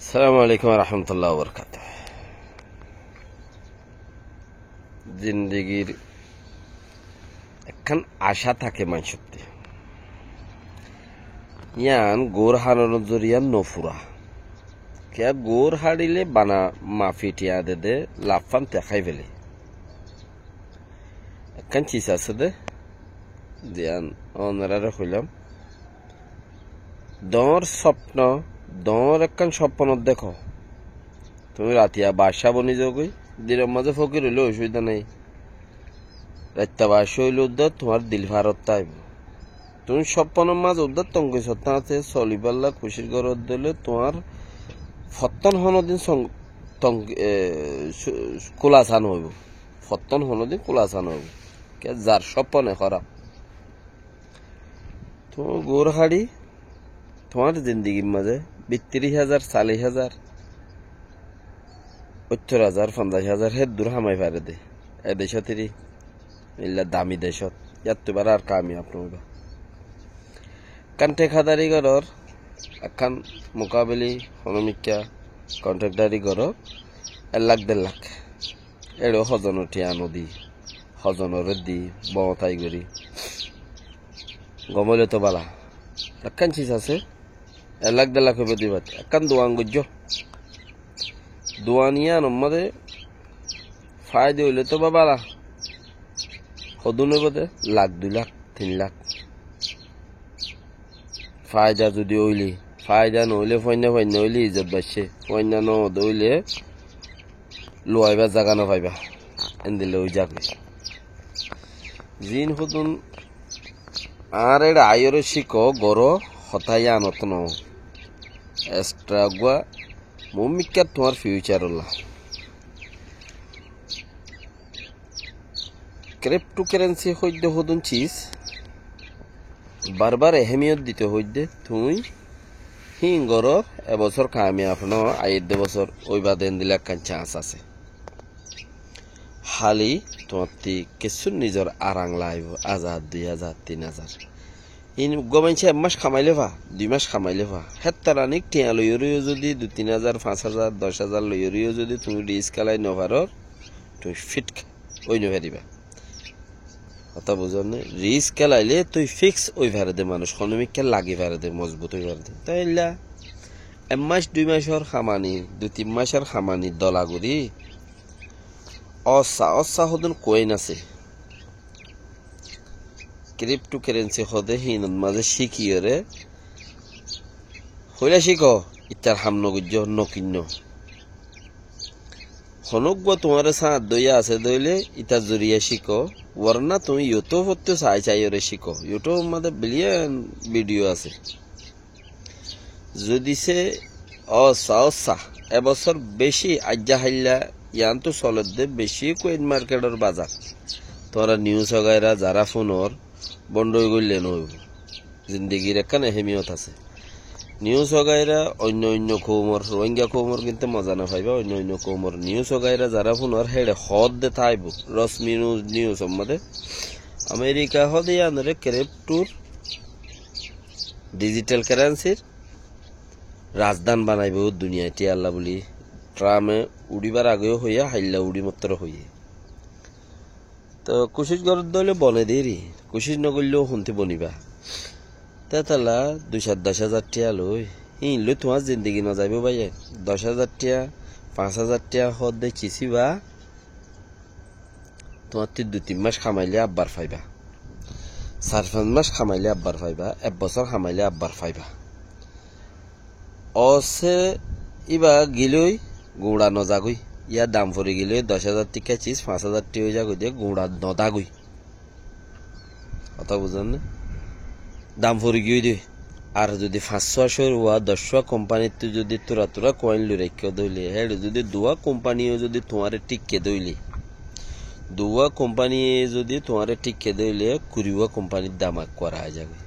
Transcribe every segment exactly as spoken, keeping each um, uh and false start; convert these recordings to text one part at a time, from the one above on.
Assalamu alaikum warahmatullahi wabarakatuh. Zindigir ekkán acá táke maincótte. Yián goór háçanor zoriya nofura. Kiyá goór háçile bana mafi thiañ dede lafán te hái fele. Ekkán sis asé dé, ziyán onoráre hoilám. Doóñr sopno, doóñr ekkán sopnot dekó. Tuñí ratiya baccá boni zogói, dinor mazé fokir óile osubida nái. Raitta baccá óile uddá tuáñr dil farot táibo. Tuñí sopnor mazé uddá tongi sottáñte solibálla kucíc goró dóile tuáñr fottón honódin song-, tong-, e, su-, kulasa noóibo. Fottón honódin kulasa noóibo. Kiyá zar sopon e hóraf. Tuáñr goór háçi, tuáñr zindigir mazé bittiríc házar, salíc házar, óittor házar, fonzaic házar, héddur hamai fare dé. E decót eri, eilla dami decót, yáttu bára ar kamiyab noóiba. Ekkán thekadari gorór, ekkán mukabili honómikká kontrakdari gorór, ek lak der lak. Éçe hozonor thiañ nodi, hozonoré di, boóñtai gorí. Gom óile to bála. Ekkán sis asé, ek lak der lak óibo dui bát. Ekkán duan goijjó. Duan yiánor mazé faida óile to ba bála. Hodún óibo dé? Lak, dui lak, tin lak. Faida zudi óile, faida noóile, fuainna fuainna óile izot baiccé, fuainna noóde óile luwaibar zaga nofaibá. Endilla ói zagói. Ziín hodún añár éçe aiyóre cíko, goró, hotá yíanot noó. Estra uggúa muúmikká tuáñr fiucarolla. Kripthokarensi hoidde hodún sis, barbar ehemiyot dito hoidde, tuñí híin gorór, e bosór kamiyab noó, aiyédde bosór óiba dé endilla ekkán cans asé. Háli tuáñtti kessú nizor arang laibó, házar, dui házar, tin házar. Híin uggúa maincé ek mac hamailé fa, dui mac hamailé fa. Héttaraník thiañ loiyóre yó zudi dui tin házar, fañs házar, doc házar loiyóre yó zudi tuñí risk elai nofarór, tuñí fit ói nofaribá. Hotá buzón né? Risk elailé tui fiks ói fare dé manúic, honómikká lagi fare dé, mozbut ói fare dé. Tóile ek mac, dui macor hamani, dui tin macor hamani dola gorí, ossa, ossa hodún koin asé. Kripthokarensi hodé híinot mazé cíkiyóre, hoilá cíko, ittar ham nogoijjó, nokinnó. Honóggua tuáñre sáñt dóiya asé dóile, ita zoriya cíko, worna tuñí YouTube ottu sai saiyóre cíko. YouTube mazé biliyan bidiyo asé. Zudi sé ossa, ossa, e bosór beci aijja háilla, yiántu soledde beci koin marketor bazar. Tuáñra nius ogaira zará funor, bondó ói goille noóibo. Zindigir ekkán ehemiyot asé. Nius ogaira oinno oinno koumor, Rohingya koumor kintú moza nofaibá, oinno oinno koumor nius ogaira zará funor héçe hoódde táibo. Rosmi nius, nius ommáde Amerika hoóde yíanore kripthor dijital karansir rajdán banaibó duniyait yíalla buli Trame uçíbar ageyó hoiyé, háilla uçí mottor hoiyé. Tóu kucíc goródde óile bone deri, kucíc nogoillé hontí bonibá. Tétalla dui sair doc házar thiañ loi, híin loi tuáñr zindigi nozaibó báiye. Doc házar thiañ, fañs házar thiañ hoódde cisíba, tuáñttí dui tin mac hamailé abbar faibá. Sair fañs mac hamailé abbar faibá, ek bosór hamailé abbar faibá. Óse íba gilói guñça nozagói, yá dam fori gilói doc házar tikka cis fañs házar tikka ói zagói de guñça nodagói. Hotá buzón né? Dam fori giyói de. Ar zudi fañs cúa cór uá doc cúa kompanittú zudi tura tura koin loi raikká de óile, héçe zudi duwá kompaniye zudi tuáñre thíkke de óile, duwá kompaniye zudi tuáñre thíkke de óile, kuriwá kompanir dam ekkuwar aái zagói.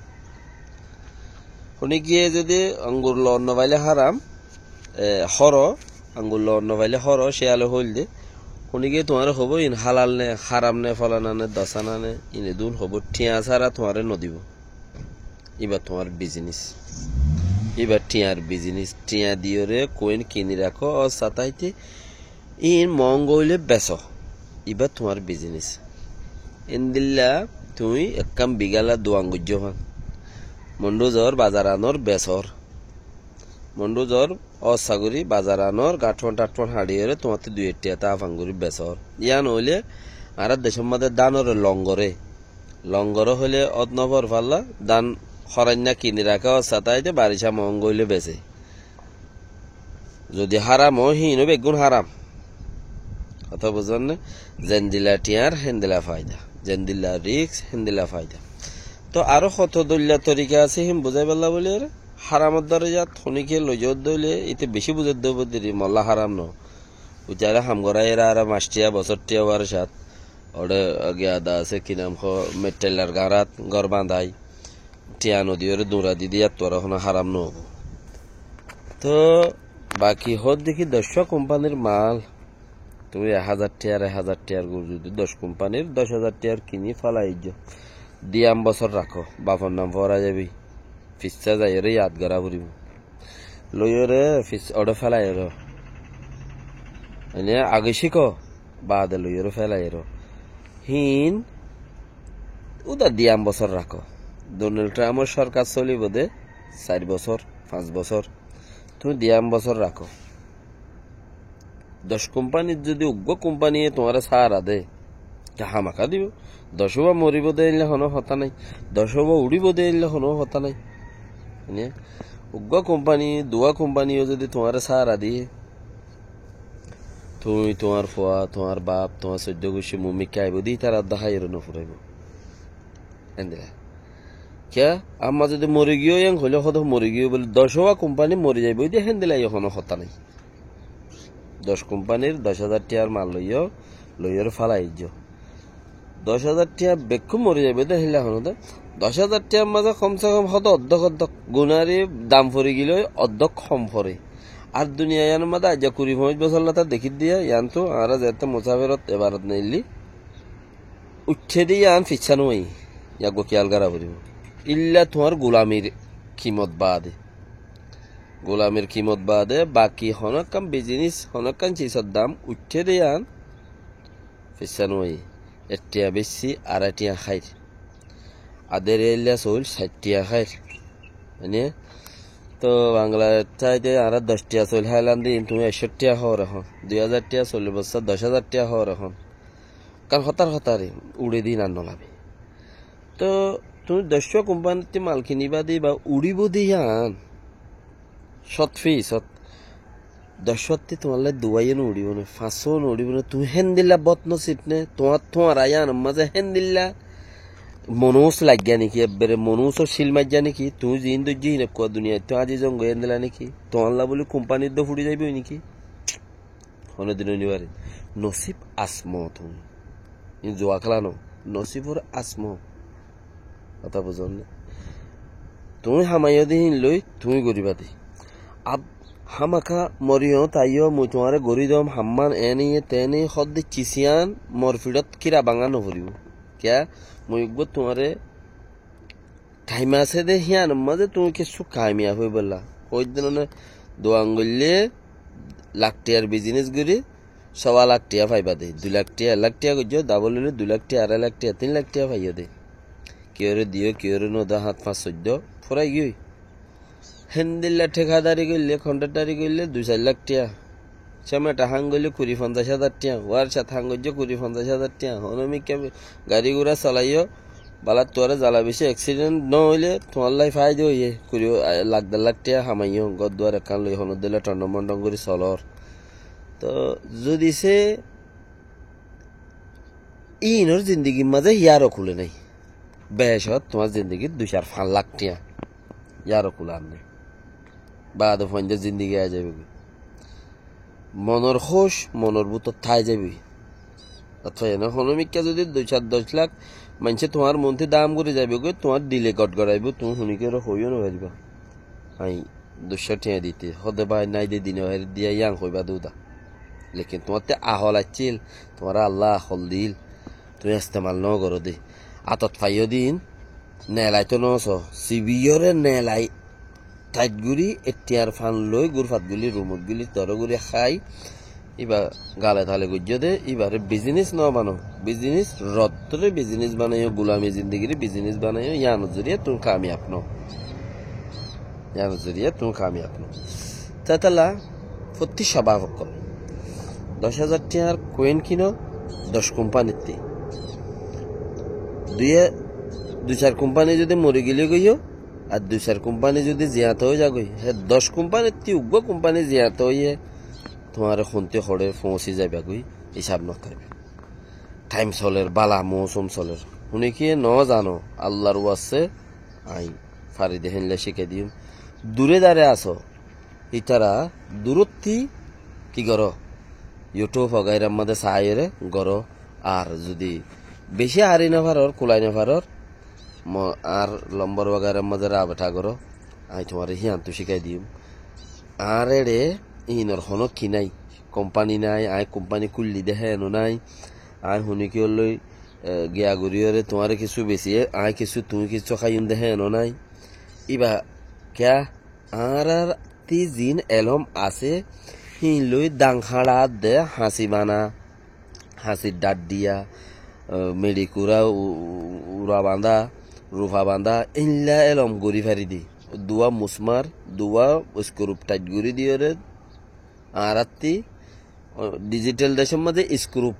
Hone giyé zudi angur loon nofailé háram, e, hóro, angur loon nofailé hóro, cíyale hoóilde. Hone giyé tuáñre hoibó, iín hálal né, háram né, fólana né, dosana né, iín edún hoibó, thiañ sára tuáñre nodibó. Íba tuáñr bizinis. Íba thiañr bizinis, thiañ diyoré koin kini rakó, óssatáite. Iín moóñgo óile besó, íba tuáñr bizinis. Endilla tuñí ekkán bigála duan goijjó fán. Mondhú zor bazar anór besór. Mondhú zor óssa gorí bazar anór gathfán-tathfán hañçiyoré tuáñttú dui etthiya táfan gorí besór. Yían óile añárar decór mazé dánore longoré. Longoré hoilé ót nofor falla, dán horainná kini raká óssatáite baricá moóñgo óile besé. Zodi háram ó, híin ó beggún háram. Hotá buzón né? Zendilla thiañr héndilla faida, zendilla risk héndilla faida. Tó aró hoto dóilla torika asé, híin buzáibolla bóli aré háramor dóre zat, honíkiye loizó dóile, íte bicí buzé dóibo deri, molla háram noó. Ucáre ham goráiyeré aró mac thiañ, bosór thiañ uwar sát. Óre giyada asé, ki nam hoó, metthaillar gañrát gór bañdái. Thiañ nodiyoré duñra di diyattu aró honó háram noóibo. Tó baki hoódde ki doccúa kumpanir mal. Tuñí ek házar thiañr, ek házar thiañr gorí zodi doc kumpanir doc házar thiañr kiní félai aijjó. Diyan bosór rakó, bafor nam fórai zaibói. Fissá zaiyoré yad gorá foribó. Loiyoré fis-, óre félaiyoré. Ene age cíko, baade loiyoré félaiyoré. Híin, úda diyan bosór rakó. Donald Trumpor sorkar sólibou dé sair bosór, fañs bosór. Tuñí diyan bosór rakó. Doc kumpanit zodi uggúa kumpaniye tuáñre sára de, te hámaka dibo. Docóba moribó de éilla honó hotá nái. Docóba uçíbo de éilla honó hotá nái. Mane, uggúa kumpani, duwá kumpaniye zodi tuáñre sára diyé, tuñí, tuáñr fua, tuáñr baf, tuáñr soiddó guccí mumikká aibó de, ítarar dé háiyoré nofuraibó. Héndilla. Kiyá? Amma zodi morigiyói, en hoilé hoóde morigiyói bóli, docóba kumpani mori zaibói de, héndilla yó honó hotá nái. Doc kumpanir doc házar thiañr mal loiyó, loiyoré félai aijjó. Doc házar thiañ bekkún mori zaibói de, héndilla honó de. Doc házar thiañr mazé komse kom hoóde oddók oddók, gunari dam fori gilé oddók hom fore. Ar duniya yíanor mazé aijja kuri foñic bosór lóti dekí diya, yíantu añára zeéñtte musáferot ebarot neillí. Uiththé de yían fissá no aiyé, yían eggúa kiyál gorá foribó. Ílla tuáñr gulamir kimot baade. Gulamir kimot baade baki honó ekkán bizinis, honó ekkán cisor dam uiththé de yían fissá no aiyé. Ek thiañ beiccí, arái thiañ háir. Adér éilla soil, sair thiañ háir. Mane, tó Bangladec táite añára doc thiañ soil háilam de, iín tuñí ekcó thiañ hoór ehón. Dui házar thiañ soil bossá, doc házar thiañ hoór ehón. Kar hotár hotá re, uçé de iín ar nolabe. Tó tuñí doccúa kumpanittú mal kinibá de íba uçíbo de yían, cót físot. Doccúattú tuáñlla duwáiyo no uçíbo né, fañssúa no uçíbo né, tuñí héndilla botnosib né, tuáñr, tuáñra yíanor mazé héndilla monús laiggá néki, ebbere monúsor cíl maijjá néki, tuñí ziín dóijjo híin ekkúa duniyaittú añzí zongói héndilla néki, tuáñlla bóli kumpanir dó fuçí zaibói néki. Honó din ói nofaré. Nosíb asmó tuñí. Iín zuwa kéla no. Nosíbor asmó. Hotá buzón né? Tuñí hamaiyó de híin loi tuñí goríba de. Ab, hámaka moriyó taiyó, mui tuáñre gorí dom, hammán eéne ye teéne ye hoódde cisiyán mor fiçót kíra bañgá noforibó. Kiyá? Mui eggúa tuáñre Thaim asé dé, híyanor mazé tuñí kessú kamiyab óibolla. Hoóidde noné, duan goillé lak tiyar bizinés gorí, sówa lak tiya faiba dé. Dui lak tiya, ek lak tiya goijjó, dabol óile dui lak tiya, arai lak tiya, tin lak tiya faiyó dé. Kiyóre diyó, kiyóre nodó, háñt fañs soiddó, furai giyói. Héndilla thekadari goillé, kontrakthari goillé, dui sair lak tiya. Cément ham goillé kuri fonzaic házar tiya, warcat ham goijjé kuri fonzaic házar tiya. Honó mikká gari gura solaiyó, balattú aró zala beci eksident no óile tuáñlla faida óiye, kuri lak der lak tiya hamaiyó, gór duar ekkán loi honó dile thondon mondon gorí solor. Toh zodi se íinor zindigir mazé yáró kulé nái, becót tuáñr zindigit dui sair fañs lak tiya yáró kulé ar nái. Baade fuaindór zindigi aái zaibói. Monor hóuc monor bútore tái zaibói. Ar toi ene honó mikká zodi dui sair doc lak maincé tuáñr montí dam gorí zaibói goi, tuáñr dile gotgoraibóu, tuñí huníkiyóre hoiyó nofaribá, añí duicó tiañ dite, hóde bái nái de di nofarir diya yían hoibá de uda. Lekin tuáñtte ahol accíl, tuáñre Alla ahol diíl, tuñí estemal nógoró de. Atot faiyó din neelai tó nóso, sibiyóre neelai Tait gori, ettiar fan loi, gurfat guli, rumot guli, toro gori hái. Iba gale tale goijjó de, ibare bizinis no bano. Bizinis, rotore bizinis banaiyó, gulami zindigire bizinis banaiyó, iyanor zoriya tuñí kamiyab no. Iyanor zoriya tuñí kamiyab no. Tetala, fottí cobab okkol. Doc házar tiañr koin kino, doc kumpanittí. Dui, dui sair kumpani zodi mori gile goiyó, ar dui sair kumpani zodi ziyata ói zagói, hé doc kumpanittí uggúa kumpani ziyata óiye, tuáñre hontí hoçé foóñsi zaibagói, isab no koriba. Thaim soler, bála mousum soler. Hone kiyé no zano, Allar waste, añí fari de héinla cíkai diyum. Dure dare asó, ítara durottí ki goró? YouTube wagairar mazé saiyóre goró. Ar zodi beci ari no farór, kulai no farór, mo-, añár lombor wagairar mazé rabeta goró. Añí tuáñre híyantu cíkai diyum. Añár eçe inor honó ki nái, kumpani nái, añí kumpani kúilli de héno nái. Añí hone kiyólloi, e, giya goríyore tuáñre kissú besiye, añí kissú, tuñí kissú háiyum de héno nái. Iba kiyá? Añárattí zin elóm asé, híin loi dang háñçadde, hañsi bana, hañsir dhat diya, e, meçi kura, u-, u-, ura bandá, rufa bandá, éilla elóm gorí fari de. Duwa musmar, duwa iskurup tait gorí diyóre, añárattí, o, dijital decór mazé iskurup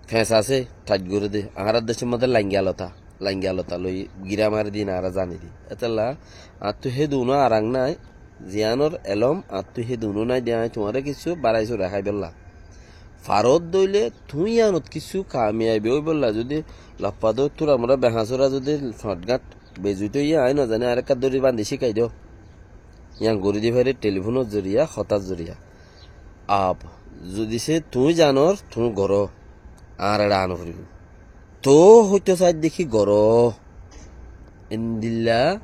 feñs asé, tait gorí de. Añárar decór mazé lainga lota, lainga lota loi gira mari de, añára zani de. Étella añáttu hé duno arang nái, ziyánor elóm añáttu hé duno nái de, añí tuáñre kissú barai sura háibolla. Farot dóile tuñí yíanot kissú kamiyabi óibolla zodi loppa dó, tura mura behañsura zodi foñt gañt bezuit óiye, añí no zani, arekka dóri bandi cíkai do. Yían gorí di fari telifónor zoriya, hotár zoriya. Ab, zodi se tuñí zanor, tuñí goró, añáre eçe ano foribó. Toó hoito said deki goró. Endilla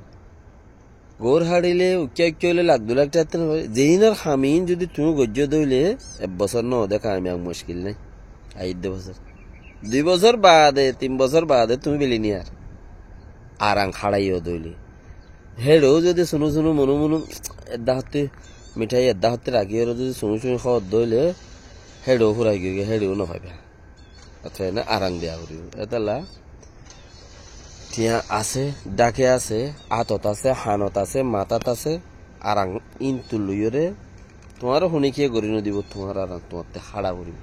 gór haçile, uikká uikká óile lak dui lak tiyá no fare. Zeinor ham iín zodi tuñí goijjó dóile, ek bosór no de kamiyab muckil nái. Aiyér de bosór. Dui bosór baade, tin bosór baade tuñí biliniyar. Arang háçaiyó dóile. Héçeó zodi sunu sunu munu munu edda hottí mithai edda hottí rakíyore zodi sunu sunu hoódde óile héçeó furai giyói, héçeó no faiba. Athá ene arang diya foribó. Étella tiyá asé, dháke asé, átot asé, hanot asé, matát asé, arang íntu loiyóre tuáñre hone kiyé gorí no dibó, tuáñr arang tuáñtte háça foribó.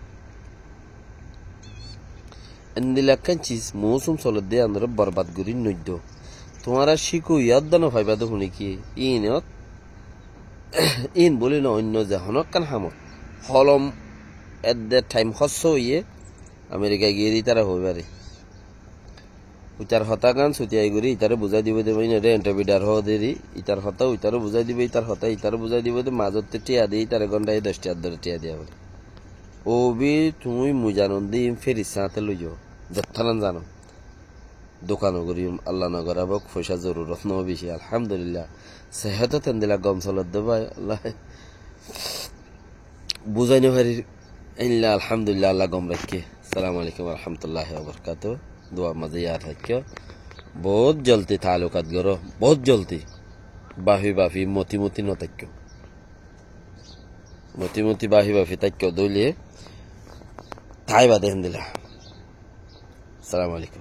Endilla ekkán cis mousum soledde yíanoré borbad gorí noiddo. Tuáñra cíko yadda no faiba de hone kiyé. Íinot, íin bóli no, oinno ze honó ekkán hamot. Holom edde thaim hósso óiye, Amerika giyé de ítara hoi fare. Uitar hotá gán sutiyai gorí, ítare buzái dibo de, íinore entebidar hoó deri, ítar hotá uitare buzái dibo, ítar hotá ítare buzái dibo de, mazotte thiya de, ítare gondaye doc thiya dore thiya diya fore. Obi tuñí mui zanon de, ín feris sáñte loiyo, zettánan zano. Dukan gorí, Allah no gorabok, foicá zorurot no beci, alhamdulillah. Sehétot endilla gom soler de bái, Allah. Buzái no farir, endilla alhamdulillah, Allah gom raikké. Assalamu alaikum wa rahmatullahi wa barakatuhu. Duar mazé yad raikko. Bout joldi taalukat goró, bout joldi. Bafi bafi, moti moti no táikko. Moti moti bafi bafi táikko dóile, táiba de héndilla. Assalamu alaikum.